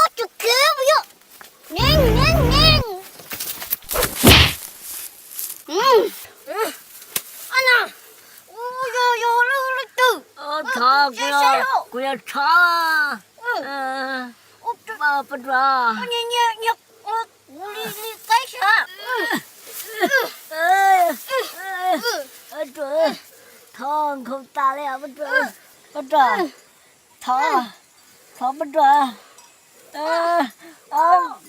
Ob tug kiv puas yog? Neeg, neeg, neeg. Ab na, yog, yog leej twg? Thov, kuv yog Thov. Pab Ruam, li, li qaib sas. Thov, nkhaus tas li os Pab Ruam. Pab Ruam, Thov, Thov Pab Ruam.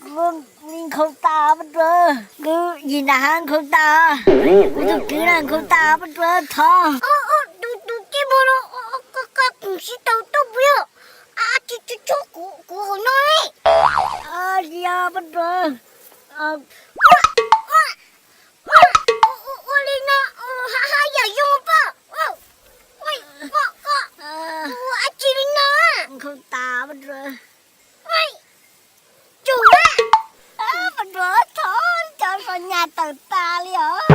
Kuv li nkhaus tas Pab Ruam. Kuv yim nram hav nkhaus tas. Kuv tus kwv na nkhaus tas Pab Ruam Thov. Tus, tus tij muag no qa, qa, qa, kuv sib tau tuaj puas yog? Tsis, tsis tso kuv, kuv hauv no li. Tsis yog Pab Ruam. Ua li no, haj yam zoo pob. Ua dab tsi li no? Nkhaus tas Pab Ruam. Tsum na. Pab Ruam, Thov, cov zov nyas tawm tas li os.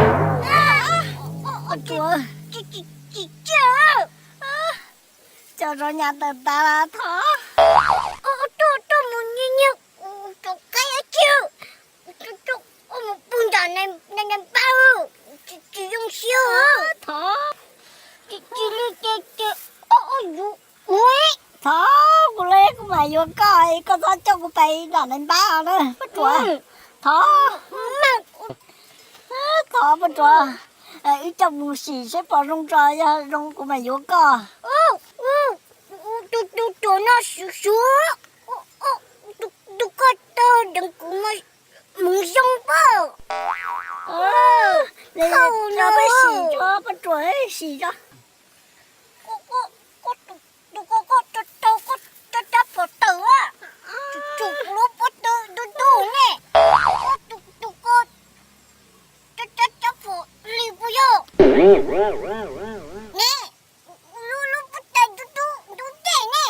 Pab Ruam, tsis, tsis, tsis tsiaj. Cov zov nyas tawm tas los Thov. Tuaj, tuaj mus nyiag, nyiag cov qaib dab tsi. Tuaj, tuaj mus pw nram nais, nais npab. Tsis, tsis zoo siab. Thov, tsis, tsis li ces, ces, o, o, yuav ua. Thov, kuv li kuv mam yuav koj, koj txhob coj kuv pais nram nais npab na Pab Ruam. Thov, Thov Pab Ruam, wb coj mus sim seb puas zoo tso, yog zoo kuv mam yuav koj. Tus, tus, tus no suv suv, tus ko taw deev kuv mas mus zoo pob. Peb sim tso Pab Ruam, sim tso. Tus ko ko rau rab phom tawm a, tsum kuv lub pob tw tu tu ne. Tus ko rab phom li puas yog? Ne, lub, lub pob tw tu tu ntub dej ne.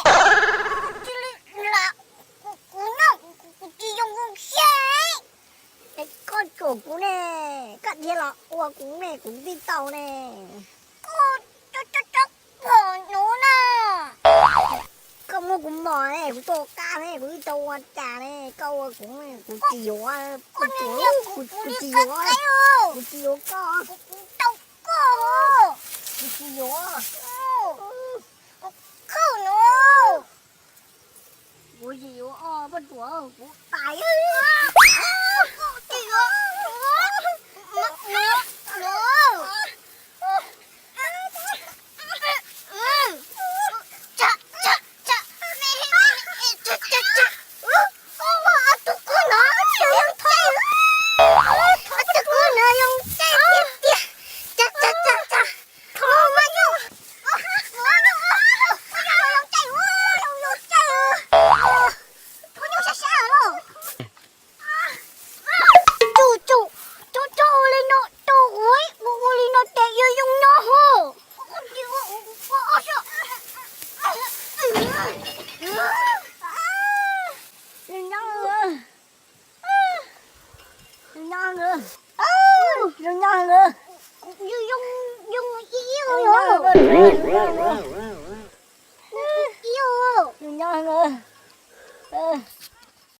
Cia li lam kuv noj, kuv tsis zoo siab. Koj tsum kuv ne, koj dhia los ua kuv ne, kuv twb tau ne. Koj, koj, koj, koj phom nuv na. Koj muab kuv mos ne, kuv tuaj ua kab ne, kuv twb tau ua cas ne, koj ua kuv ne, kuv tsis yuav, kuv tsis yuav, kuv tsis yuav koj, kuv tsis yuav, kuv khwb nuv. Kuv tsis yuav os, Paj Ruam, kuv tais. Tsum, tsum, tsum, tsum ua li no, tsum ua, ua li no ces yuav zoo nyob hos. Zoo nyob, zoo nyob, zoo nyob, zoo nyob.